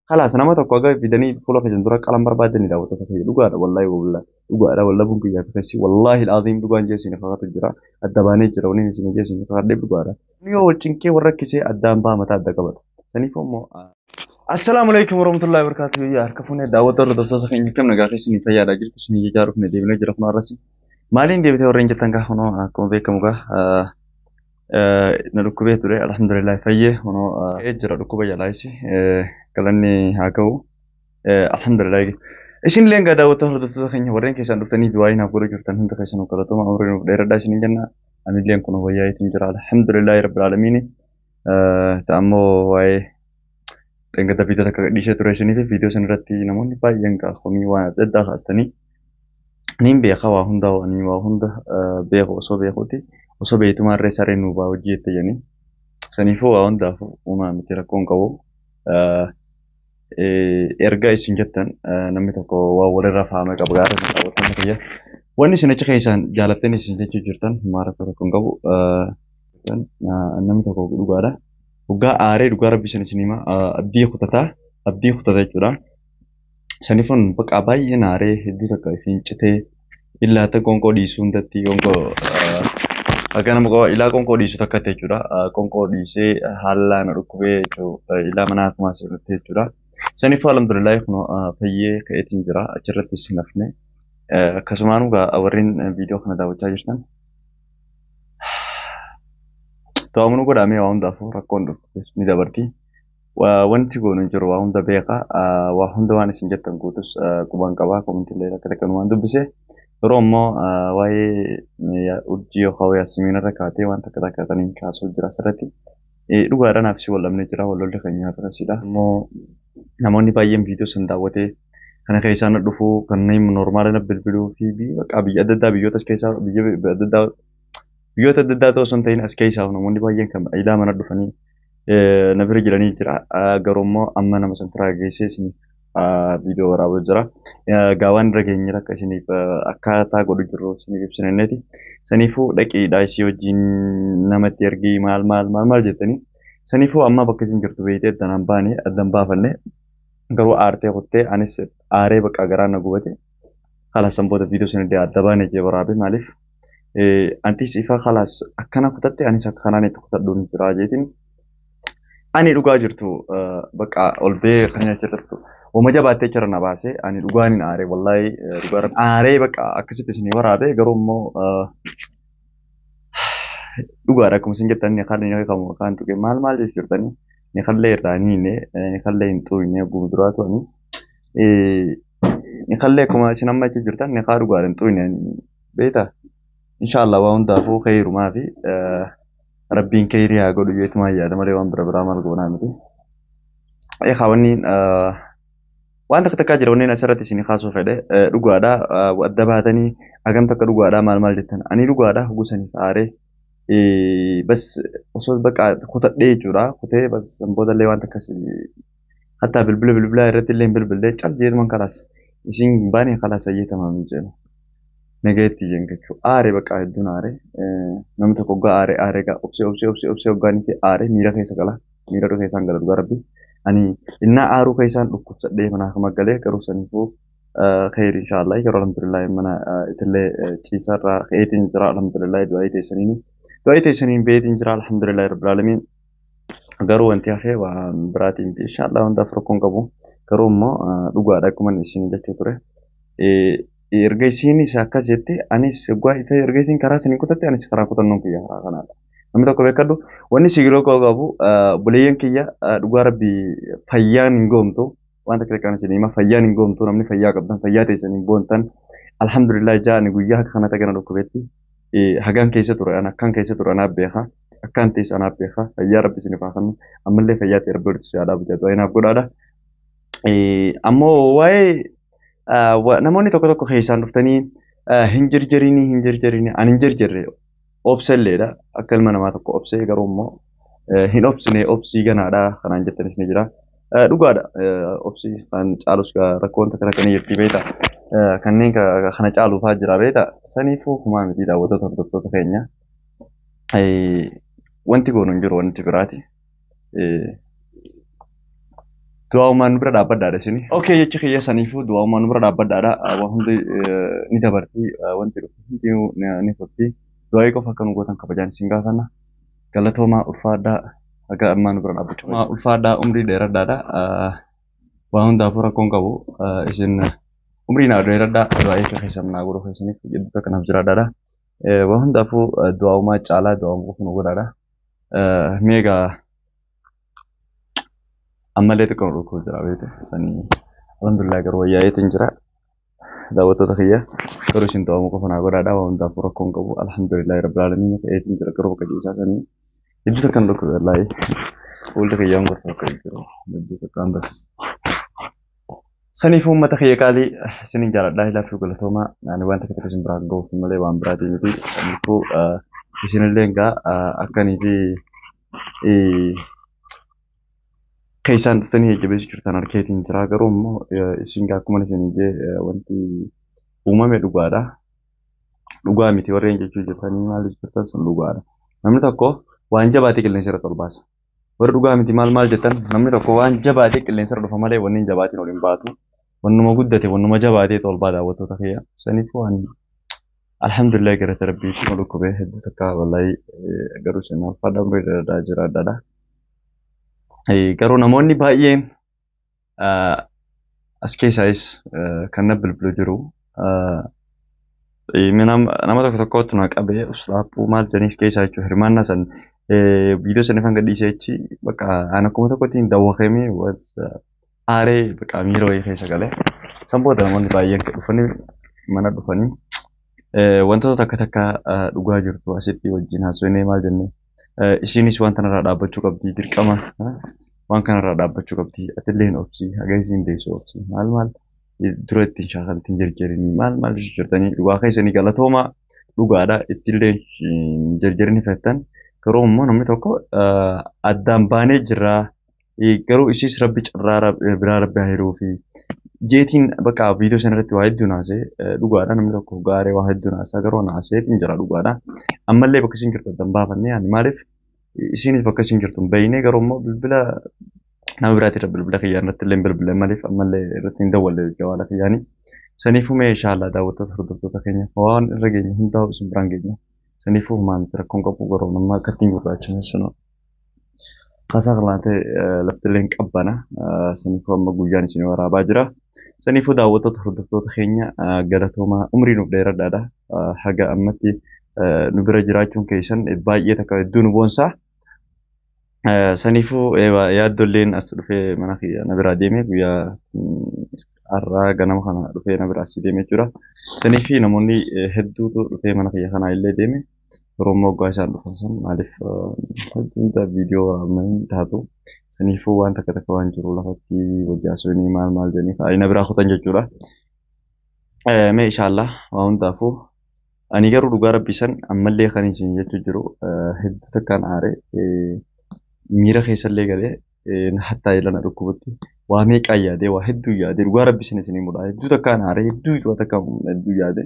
Khalaas nama tokko haga fidanii fuula keessan dura qalan barbaadanii daawwattoota kiyya dhugaadha wallaahi wallahi dhugaadha wallabuun kiyyaa fi keessi wallaahi alaaziim dhugaan jee isin kakatu jira adda baanee jira waniin isin jee isin kakadhee dhugaadha. Yoo wal cinqee warra rakkisee addaan ba'a mataa adda qabata. Saniif immoo Assalaamu alaikum warahmatullahi wabarakatuh. Yaa harka fuunee daawwattoota hordoftoota keenya akkam nagaa keessanii fayyaadha jirtu isin jechaa dhufne deebinee jira kun har'as. Maaliin deebitee warreen jettan gaa kunoo akkuma beekamu gaa na dhukkubee ture alhamdulillah fayyee kunoo ka'ee jira dhukkuba jalaayis galanni haa ga'u alhamdulillah. Isin illee gaa daawwattoota hordoftoota keenya warreen keessaan dhuftanii du'aa naaf godhuu jirtan hunda keessanuu galatooma umrii nuuf dheeradhaa isiniin jenna. Anilleen kun wayyaa ittiin jira alhamdulillah rabbil aalamiin. Ta'ammoo waa'ee dheengadda viidiyoo takka gadhiisee ture isinii fi viidiyoo san irratti namoonni baay'een gaa komii waan adda addaa kaastanii niin beeka waa hunda ani waa hunda beeku osoo beekuuti osoo beektumaa irree saree nuu baa hojii jette jedhanii saniifuu waa hundaafuu uumaa miti rakkoon qabu. Erga isin jettan namni tokko waa walirra faame qaba gaafa isin daawwattoota kiyya. Wanni isin achi keessaan jaalattanii isin jechuu jirtan maa rakkoo tokko hin qabu. Namni tokko dhugaadha. Dhugaa aaree dhugaa rabbi isin isin hima abdii kutataa abdii kutata jechuudha. Saniifun bakka baay'een aaree hedduu takka fincitee illaata qoonqoo dhiisuu hundatti qoonqoo akka nama qofa ilaa qoonqoo dhiisu takkatti jechuudha. Qoonqoo dhiisee haala na dhukkubee jechuudha. Ilaa mana hakumaa sirriitti jechuudha. Saniifuu alhamdulillah kun fayyee ka'eetiin jira achirrattis hin hafne. Akkasumaan warreen viidiyoo kana daawwachaa jirtan to'amuu godhamee waa hundaafuu rakkoon dhufte ni dabarti. Wanti goonu hin jiru waa hunda beeka. Waa hunda waan isin jettan guutus quban qaba. Komintillee takka takka numaan dubbise. Yeroo ammoo waa'ee urjii yookaan yaasimiin irra kaatee waan takka takka taniin kaasuu jira asirratti. Dhugaadha naaf si wal dhabnee jira wal lolli keenya akkasiidha. Ammoo namoonni baay'een viidiyoo san daawwatee kana keessaa na dhufuu kanneen normaala na bilbiluu fi bakka biyya adda addaa biyyoota as keessaa biyya adda addaa biyyoota adda addaa osoo hin ta'in as keessaa namoonni baay'een kan ilaa mana dhufanii na bira jiranii jira. Garuu immoo amma nama san biraa geessee isiniif viidiyoo waraabaa jira. Gaawaan irra geenye akka isiniif akkaataa godhu jirru isiniif ibsinanneeti. Saniifuu dhaqiidhaa isii wajjin namatti ergii maal maal maal maal jettanii. Saniifuu amma bakka isin jirtu beektee addaan hin baane addaan baafanne garuu aartee kuttee anis aaree bakka garaan na gubate. Kalaas san booda viidiyoo sana adda baane jee waraabe maaliif antis ifa kalaas akkana kutatte anis akka kanaan itti kutadhuun jira jeetiin ani dhugaa jirtu bakka ol bee kan achirrattu wama jabaattee jira na baase ani dhugaan hin aaree wallaahi dhugaa aaree bakka akkasitti isinii waraabe garuu immoo dhugaadha akkuma isin jettan ni kan ni kamu kan tuqe maal maal jechuu jirtanii ni kallee irraa ni hinne ni kallee hin xuuyne guutuu duraatu ani ni kallee akkuma isin amma jechuu jirtan ni kaa dhugaadha hin xuuyne beektaa inshallah waa hundaafuu khayrumaa fi rabbiin khayrii haa godhu jeetumaa yaada malee waan bira biraa maal goonaa miti. Egaa wanni waan takka takkaa jira wanneen asirratti isin kaasuu fedhe dhugaadha adda baatanii hagam takka dhugaadha maal maal jettan ani dhugaadha hugusaniif aaree bas osoo bakka kutadhee jechuudha kutee bas boodallee waan takkas hatta bilbila bilbilaa irratti illee hin bilbillee cal jeetuman kalaas isin baanee kalaas ayyeetamaa jedhu. Nagayetti jeen jechuu aaree bakka hedduun aaree namni tokko hoggaa aaree aaree gaa obsee obsee obsee obsee hoggaan itti aaree miira keessa gala miira keessaan gala dhugaa rabbi ani innaa aaruu keessaan dhukkubsadhee manaa kama galee garuu saniifuu khayri inshallah yeroo alhamdulillah mana itillee ciisaarraa ka'eetiin jira alhamdulillah du'aa teessaniin du'aa teessaniin beetiin jira alhamdulillah rabbil aalamiin garuu wanti hafee waan biraatiin inshallah hundaaf rakkoon qabu garuu immoo dhugaadha akkuma isin jechuu ture. Erga isiinis akkas jette anis erga isiin karaa isin kutatte anis karaa kutannoon kiyya karaa kanaadha. Namni tokko beekadhu wanni sigiroo qabu buleeyyan kiyya dhugaa rabbi fayyaan hin goomtu waan takka takkaan isin hima fayyaan hin goomtu namni fayyaa qabdan fayyaa teessan hin boontan alhamdulillah jaa ani guyyaa akka kanatti gana dhukkubetti hagaan keessa ture an akkaan keessa ture anaaf beeka akkaan teessa anaaf beeka fayyaa rabbi isiniif haa kennu ammallee fayyaa ta'e rabbi walitti si haa dhaabu jedhu anaaf godhaadha. Ammoo waa'ee namoonni tokko tokko keessaan dhuftanii hin jirjirinii hin jirjirinii ani hin jirjirre obselleedha akka ilma namaa tokko obsee garuu immoo hin obsine obsii ganaadha kanaan jettanis ni jira. Dhugaadha obsii kan caalus rakkoon takka takka ni jirti beekta kanneen kana caaluufaa jira beekta saniifuu kumaa miti daawwattoota hordoftoota keenya wanti goonu hin jiru wanti biraati. Du'aa'umaan nu bira dhaabbadhaadha isin. Okay, jechi kiyya saniifuu du'aa'umaan nu bira dhaabbadhaadha. Waa hundi ni dabarti, wanti dhufu hundi ni furti. Du'aa'ii qofa akka nu gootan kabajaan isin gaafanna. Galatoomaa, ulfaadhaa, haga ammaa nu bira dhaabbachuu. Ulfaadhaa, umrii dheeradhaadha. Waa hundaafuu rakkoon qabu isin umrii naa dheeradhaa, du'aa'ii akka keessan naa godhuu keessaniif jidduu kanaaf jiraadhaadha. Waa hundaafuu du'aa'umaa caalaa du'aa'uma qofa nu godhaadha. Meegaa ammallee xiqqoo nu dhukkubuu jira beekte sanii, alhamdulillah, garuu wayyaa'eetiin jira. Daawwattoota kiyya, garuu isin du'aa'uma qofa naa godhaadha. Waa hundaafuu rakkoon qabu, alhamdulillah rabbil aalamiin, ta'eetiin jira, garuu bakka ciisaa sanii hedduu takka nu dhukkube, wallaahi fuulli kiyyaan gorfa akka jiru hedduu takkaan bas. Saniif uummata kiyya qaalii, isinin jaaladha, ilaa fi galatoomaa. Ani waan takka takka isin biraan gahuuf malee waan biraatii miti. Saniifuu isinillee egaa akkanii fi keessaan dhuftanii jajjabeessuu jirtan harkeetiin jira. Garuu immoo isin akkuma isin jee wanti uumame dhugaadha. Dhugaa miti warreen jechuu jirtanii maal jirtan, sun dhugaadha. Namni tokko waan jabaatee qilleensa irratti ol baasa. Warri dhugaa miti maal maal jettan, namni tokko waan jabaatee qilleensa irra dhufa malee wanni hin jabaatiin ol hin baatu. Wannuma guddate, wannuma jabaatee ol baa, daawwattoota kiyya. Saniifuu waan alhamdulillah, galata rabbiitti, nu dhukkubee hedduu takka wallahi, garuu isin alfaadha, umrii dheeraa jiraadhaadha. Garuu namoonni baay'een as keessaayis kan na bilbilu jiru. Nama tokko tokkotti na qabee uslaaphuu maal jedhanii keessaa jechuudha, hirmaannaa san viidiyoo sana ifan gadhiisee jechi bakka an akkuma tokkotti dawwaqamee aaree bakka miira wayii keessa galee. San booda namoonni baay'een dhufanii mana dhufanii wantoota takka takka dhugaa jirtu asitti wajjin haasofnee maal jennee, isiinis waan kanarraa dhaabbachuu qabdi, dirqama waan kanarraa dhaabbachuu qabdi, atillee hin obsi, haga isiin deessu obsi, maal maal dura ittiin shaakaltiin jirjirinii maal maal jirtanii, dhugaa keessanii galatoomaa, dhugaadha, ittillee hin jirjirinii fettan. Garuu immoo namni tokko addaan baanee jirraa, garuu isiis rabbi carraa biraa rabbi haa hiruu fi jeetiin bakka viidiyoo sana irratti waa hedduu naasee, dhugaadha, namni tokko gaaree waa hedduu naasaa, garuu naaseetiin jira, dhugaadha. Ammallee bakka isin jirtu addan baafannee, ani maaliif isinis bakka isin jirtu hin beekne, garuu immoo bilbila nama biraati irra bilbila kiyyaan irratti illee bilbila maaliif ammallee irratti hin dawwalle jawaala kiyyaanii. Saniifuu mee inshaAllah, daawwattoota hordoftoota keenya, waan irra geenye hundaa'u isin biraan geenya. Saniifuu homaa miti, rakkoon qabu, garuu nama akkattiin gurraachame sanoo. Kasaa kalaatee laftillee hin qabbana. Saniifuu amma guyyaan isin waraabaa jira. Saniifuu daawwattoota hordoftoota keenya, galatoomaa, umrii nuuf dheeradhaadha. Haga ammatti nu bira jiraachuun keessan baay'ee takka hedduu nu boonsaa. Saniifuu yaaddolleen as dhufee mana kiyya na biraa deeme, guyyaa har'aa ganama kana dhufee na biraa asii deeme jechuudha. Saniifi namoonni hedduutu dhufee mana kiyya kanaa illee deeme. Yeroo immoo waggaa isaan dhufan san maaliif hunda viidiyoo waraabnanii taatu. Saniifuu waan takka takka waan jiru lafatti wajji haasofnee maal maal jedhanii fa'a na biraa kutan jechuudha. Mee inshaAllah, waa hundaafuu ani garuu dhugaa rabbii san ammallee kan isin jechuu jiru hedduu takkaan aare, miira keessallee galee hattaa ilana dhukkubutti waa meeqaa yaadee, waa hedduu yaadee, dhugaa rabbii san isinii mudha, hedduu takkaan aare, hedduu waa takka hedduu yaade.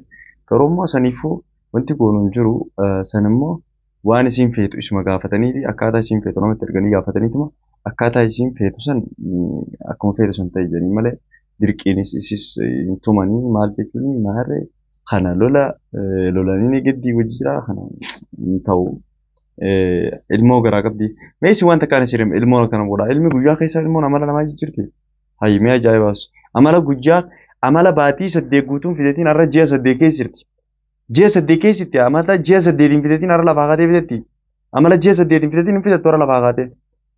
Garuu immoo saniifuu wanti goonu hin jiru. San immoo waan isiin feetu isuma gaafatanii, akkaataa isiin feetu namatti erganii gaafataniituma akkaataa isiin feetu san akkuma feetu san ta'e jedhanii malee dirqiinis isis hin tumanii maal jechuun maarree kana lola lolanii ni giddii hojii jira kana hin ta'u. Ilmoo garaa qabdi. Mee isin wanta kaan isin ilmoo akkana godha. Ilmi guyyaa keessa ilmoon amala namaa jijjiirti. Hayyi, mee ajaa'ibaas. Amala guyyaa, amala baatii 8 guutuun fideetiin har'a ji'a 8 keessa jirti. Ji'a 8 keessatti amala ji'a 8n fideetiin har'a lafaa kaatee fidetti. Amala ji'a 8n fideetiin hin fidattu har'a lafaa kaatee.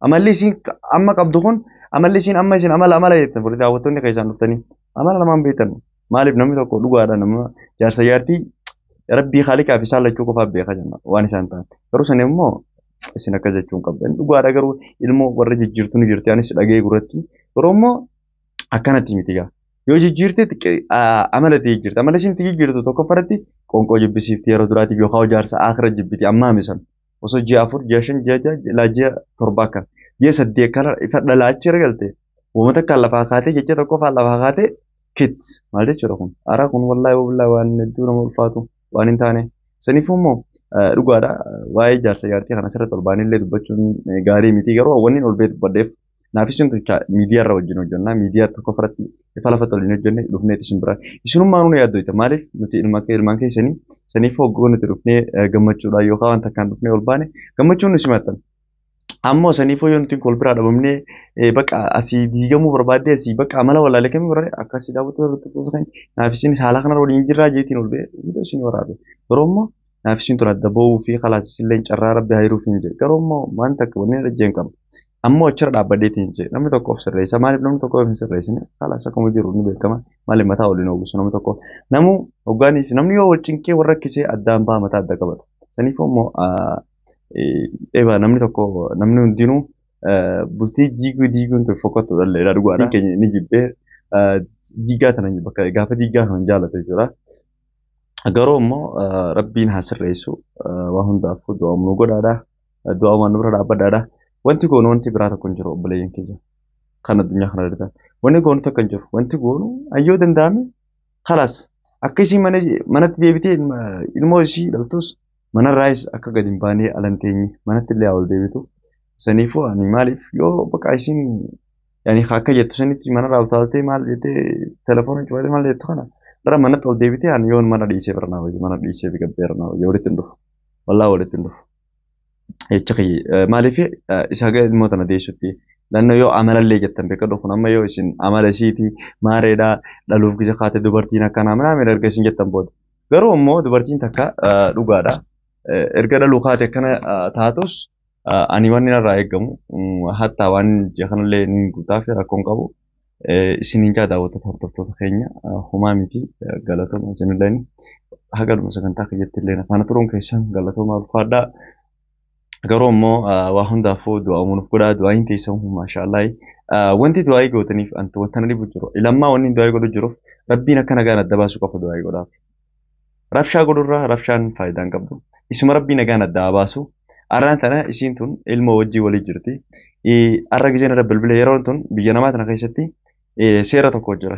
Amalli isiin amma qabdu kun, amalli isiin amma isin amala amala jettan fuula daawwattoonni keessaan dhuftanii amala namaan beektan. Maaliif namni tokko dhugaadha, nama jaarsa jaartii rabbii haaliqaa fi isaan lachuu qofaaf beekaa jenna waan isaan ta'an. Garuu sana immoo isin akkas jechuun qabdan. Dhugaadha, garuu ilmoo warra jijjiirtu ni jirti, anis dhagee gurratti. Garuu immoo akkanatti miti gaa. Yoo jijjiirte amala itti jijjiirte. Amala isin itti jijjiirtu tokkoffaratti qoonqoo jibbisiifti yeroo duraatiif, yookaan jaarsa akira jibbiti ammaa misan. Osoo ji'a 4, ji'a 5, ji'a 6, laa ji'a 7 akkana. Ji'a 8 kana ifa dhalaachi ergalte. Uummata akka lafaa kaatee jecha tokkoffaa lafaa kaatee kit maal jechuudha kun? Haaraa kun wallaahi wallaahi waan hedduu nama ulfaatu waan hin taane. Saniifuu immoo dhugaadha, waa'ee jaarsa jaartii kana asirratti ol baanillee dubbachuun gaarii miti, garuu wanni ol bee dubbadheef Naaf isin tun miidiyaa irra wajjin hojjennaa miidiyaa tokko irratti ifa lafa waliin hojjenne dhufnee isin bira. Isinummaa nu yaaddoyta maaliif nuti ilmaan keessanii saniif hoggoo nuti dhufnee gammachuudhaan yookaan wanta akkaan dhufnee ol baane gammachuun nu simattan. Ammoo saniif yoo nuti wal biraa dhabamnee bakka asii diigamuu barbaaddee asii bakka amala walaalee kamii barbaade akkasii daawwattoota hordoftoota keenya naaf isin haala kanarra waliin jirraa jeetiin ol ba'ee viidiyoo isin waraabe. Garuu immoo naaf isin tun adda ba'uu fi khalaas isillee carraa rabbi hayiruuf hin jedhe. Garuu immoo waan takka wanni irra jeen qaba. Ammoo achirra dhaabbadheetiin hin jedhe namni tokko of sirreessa maaliif namni tokko of hin sirreessine khalaas akkuma jiru ni beekama maaliif mataa waliin ogusu namni tokko namu hoggaaniif namni yoo wal cinqee wal rakkisee addaan baha mataa adda qabata. Saniif immoo eeba namni tokko namni hundinuu bultii diiguu diiguun tun fokkattu dhalleedha dhugaadha. Keenya ni jibbee diigaa tana bakka gaafa diigaa kana jaalate jechuudha. Garuu immoo rabbiin haa sirreessu waa hundaafuu du'aa nu godhaadha. Du'aa waan nu bira dhaabbadhaadha. Wanti goonu wanti biraa tokko hin jiru obboleeyyan kiyya. Kan addunyaa kana irra wanni goonu tokko hin jiru. Wanti goonu hayyoo danda'ame khalaas akka isiin manatti deebitee ilmoo ishii dhaltus manarraayis akka gadi hin baanee alanteenyi manatti illee ol deebitu. Saniifuu ani maaliif yoo bakka isiin yaani akka jettu sanitti manarraa utaaltee maal jettee telefoona cufatee maal jettu kana irra manatti ol deebitee ani yoon mana dhiisee bira naa wayya mana dhiisee gabbee bira naa wayya walitti hin dhufu. Wallaa walitti hin dhufu. Jecha kiyya maaliif isa haga ilmoo tana deessutti lannoo yoo amalallee jettan beekadhu kun amma yoo isin amala isiiti maareedhaa dhaluuf gisa kaate dubartiin akkanaa minaa erga isin jettan booda. Garuu immoo dubartiin takka dhugaadha. Erga dhaluu kaate akkana taatus ani wanni narraa eegamu hattaa waan kanallee ni guutaa fi rakkoon qabu isiniin jaa daawwattoota hordoftoota keenya homaa miti galatooma isinillee haga dhuma sagantaa kiyyatti illee faana turuun keessan galatooma ulfaadhaa. Garuu immoo waa hundaafuu du'aa nuuf godhaa du'aayin teessan maashaallah wanti du'aayii gootaniif wanta na dhibu jiru ilammaa wanni du'aayii godhu jiruuf rabbiin akka nagaan adda baasu qofa du'aayii godhaaf. Rabshaa godhurraa rabshaan faayidaa hin qabdu. Isuma rabbii nagaan adda baasu. Arraan tana isiin tun ilmoo wajjii walii jirti. Arra gizeen irra bilbila yeroon tun biyya namaa tana keessatti seera tokko jira.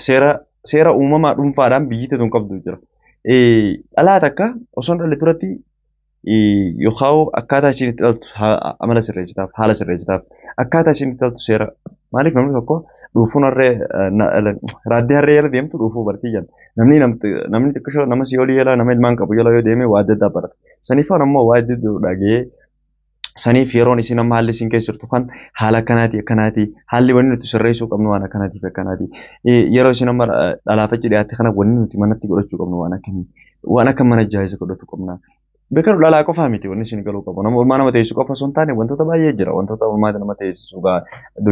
Seera uumamaa dhuunfaadhaan biyyi tun qabdu jira. Dhalaa takka osoo hin dhalle turatti yookaan akkaataa isiin itti dhaltu amala sirreessitaaf haala sirreessitaaf akkaataa isiin itti dhaltu seera maaliif namni tokko dhuufuun harree raaddee harree jala deemtu dhuufuu bartii jenna. Namni xiqqishoo nama si olii jala nama ilmaan qabu jala yoo deeme waa adda addaa barata. Saniifaan ammoo waa adda addaa dhagee saniif yeroon isin amma haalli isin keessa jirtu kan haala akkanaati akkanaati haalli wanni nuti sirreessuu qabnu waan akkanaatiif akkanaati. Yeroo isin amma dhalaafachi dhiyaatte kana wanni nuti manatti godhachuu qabnu waan akkamii waan akka mana jaayisa godhachuu qabna. Beekamu dhalaa qofaa miti wanni isin galuu qabu. Nama olmaa nama teessisu qofa osoo hin taane wantoota baay'ee jira. Wantoota olmaa nama teessisu gaa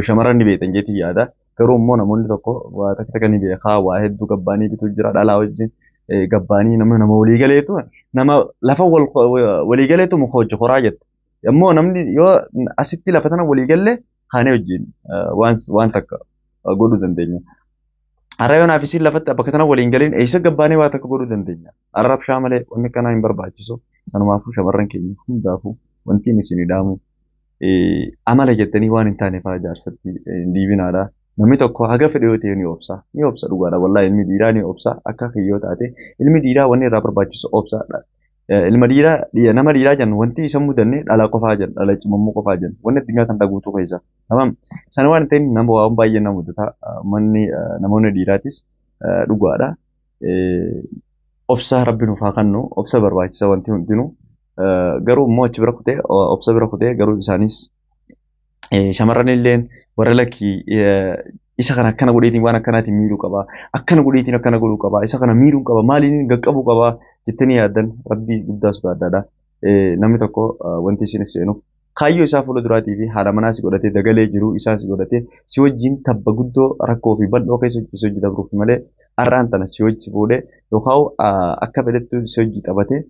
shamarran ni beektan jeetii yaada. Garuu immoo namoonni tokko waa takka takka ni beekaa waa hedduu gabbaanii bituu jira dhalaa wajjin gabbaanii nama nama walii galeetu nama lafa walii galeetu muka hojii horaa jette. Ammoo namni yoo asitti lafa tana walii galle kaanee wajjin waan takka godhuu dandeenya. Har'a yoo naaf isin lafatti bakka tana waliin galiin eessa gabbaanee waa takka godhuu dandeenya. Har'a rabshaa malee wanni kanaa hin barbaachisu. Sanumaafuu shamarran keenya hundaafuu wanti inni isin dhaamu amala jettanii waan hin taane fa'aa jaarsatti hin dhiibinaadha. Namni tokko haga fedhe yoo ta'e ni obsa. Ni obsa dhugaadha. Wallaahi ilmi dhiiraa ni obsa. Akka kiyyoo taate ilmi dhiiraa wanni irraa barbaachisu obsaadha. Ilma dhiiraa nama dhiiraa jennu wanti isa mudanne dhala qofaa jenna. Dhala cimammuu qofaa jenna. Wanni addunyaa tan dhaguutu keessa. Tamam. Sana waan ta'eef nama waan baay'ee nama mudata. Manni namoonni dhiiraatis dhugaadha. Obsa rabbi nuuf haa kennu. Obsa barbaachisa wanti hundinuu. Garuu immoo achi bira kutee obsa bira kutee garuu isaanis shamarran illeen warra lakkii isa kana akkana godheetiin waan akkanaatiin miidhuu qaba. Akkana godheetiin akkana godhuu qaba. Isa kana miidhuu qaba. Maaliin qaqqabuu qaba jettanii yaaddan rabbii guddaa sodaadhaadha. Namni tokko wanti isin seenu kaayyoo isaa fuula duraatii fi haadha manaa si godhatee dagalee jiru isaa si godhatee si wajjin tabba guddoo rakkoo fi bal'oo keessa si hojii dabruuf malee har'aan tana si hojii fuudhee yookaan akka fedhettu si hojii taphatee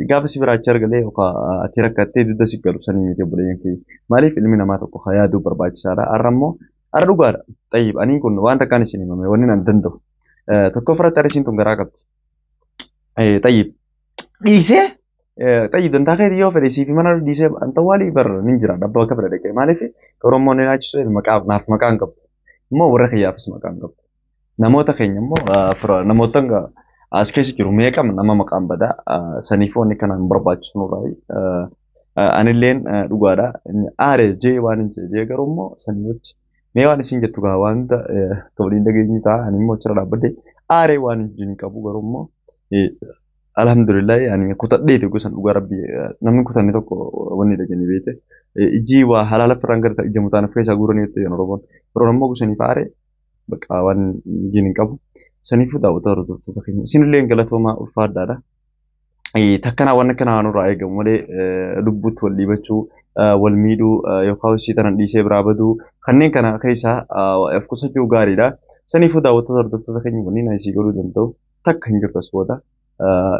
gaafa si biraacha argalee yookaan ati rakkattee dugda si galu sanii miti obboleeyyan kiyya. Maaliif ilmi namaa tokko yaaduu barbaachisaadha. Har'a immoo har'a dhugaadha. Xayyib aniin kun waan takkaan isin himame wanni nan danda'u. Tokko ofirratti har'a isiin tun garaa qabdi. Xayyib dhiisee xayyib dantaa keetii yoo fedhe siif mana dhiisee anta waalii bar nin jira dhabbaa akka fedhe dhaqee maaliif garuu immoo ni naachisu maqaa naaf maqaa hin qabdu. Immoo warra kiyyaafis maqaa hin qabdu. Namoota keenya immoo namoota as keessa jiru meeqam nama maqaan badaa saniif wanni kana hin barbaachisu nurraa anilleen dhugaadha. Aare jee waan hin jee garuu immoo sanii wajji Mee waan isin jettu gaa waan hunda waliin dhageenyu ta'a. Ani immoo achirra dhaabbadhee aaree waan hin qabu garuu immoo alhamdulillah ani kutadheeti gosan dhugaa rabbii namni kutanne tokko wanni dhageenye beekte. Ijji waa halaala firraan gara ija mutaan of keessaa guuranii jettee Oromoon. Yeroo ammoo gosaniif aaree bakka waan hin qabu. Saniifuu daawwattoota hordoftoota keenya isinillee galatoomaa ulfaadhaadha. Takkanaa waan akkanaa nurraa eegamu malee lubbuutti wal dhiibachuu, wal miidhuu yookaan isii tanan dhiisee biraa baduu kanneen kana keessaa of qusachuu gaariidha. Saniifuu daawwattoota hordoftoota keenya wanni isii godhuu danda'u takka hin jirtu as booda.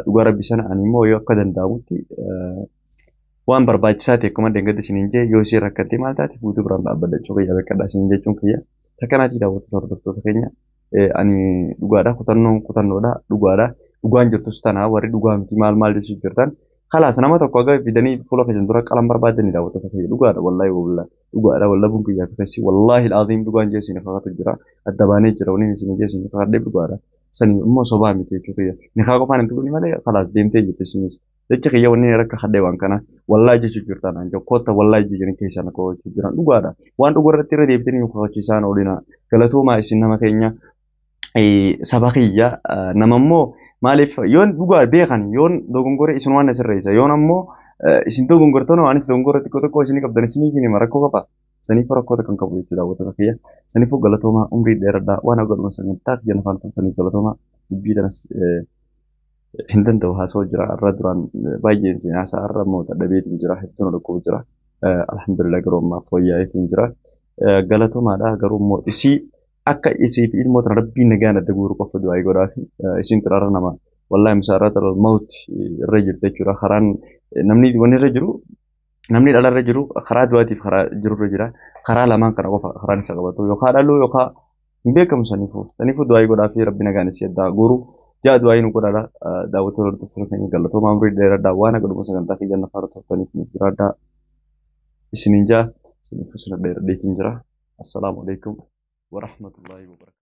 Dhugaa rabbi sana ani immoo yoo akka danda'amutti waan barbaachisaa ta'e akkuma deeggarti isiniin jee yoo isheen rakkattee maal taate guutuu biraan dhaabbadha jechuu kiyya beekadha isiniin jechuun kiyya. Takkanaatii daawwattoota hordoftoota keenya ani dhugaadha kutannoon kutannoodha dhugaadha dhugaan jirtus tanaa warri dhugaa miti maal maal jechuu jirtan kalaas nama tokko aga fidanii fuula keessan dura qalan barbaadanii daawwattoota keenya dhugaadha wallaahi wallaahi dhugaadha wallabuun kiyyaa fi kasii wallaahi alaaziim dhugaan jee isin kakatu jira adda baanee jira waliin isin jee isin kakadhee dhugaadha sanii immoo sobaa miti jechuu kiyya nikaa qofaan hin tuqni malee kalaas deemtee jirti isinis jecha kiyya wanni rakka kadhee waan kana wallaahi jechuu jirtan an kotta wallaahi jechuu keessan akka jechuu jiran dhugaadha waan dhugaa irratti irra deebitanii nu kakachiisaan oolina galatoomaa isin nama keenya saba kiyya nama immoo maaliif yoon dhugaa beekan yoon dogongore isin waan sirreessa yoon ammoo isin dogongortan anis dogongora xiqqoo tokko isin qabdan isinii hin rakkoo qaba saniif rakkoo kan qabu jechuudha daawwattoota kiyya saniif galatoomaa umrii dheeradhaa waan godhuma sagantaa kiyya nafaan toltaniif galatoomaa dubbii tanas hin danda'u haasa'u jira irra duraan baay'een isin haasa'a irra immoo dadhabeetiin jira hedduun dhukkubu jira alhamdulillah garuu ammaa fooyya'eetiin jira galatoomaadha garuu immoo isii akka isii fi ilmoo tana rabbiin nagaan adda guuru qofa du'aa godhaa fi isiin xuraara nama wallahi misaarraa mawt irra jirti jechuudha karaan namni wanni irra jiru namni dhala irra jiru karaa du'aatiif karaa jiru irra jira karaa lamaan kana qofa karaan isa qabatu yookaan dhaluu yookaan hin beekamu saniifuu saniifuu du'aa godhaa fi rabbi nagaan isii adda guuru jaa du'aa nu godhaadha daawwattoota hordoftoota keenya galatoomaa umrii dheeradhaa waan akka dhuma sagantaa kiyya nafaara toltaniif nuuf jiraadhaa isiniin jaa saniifuu sina dheeradheetiin jira assalaamu alaikum ورحمة الله وبركاته.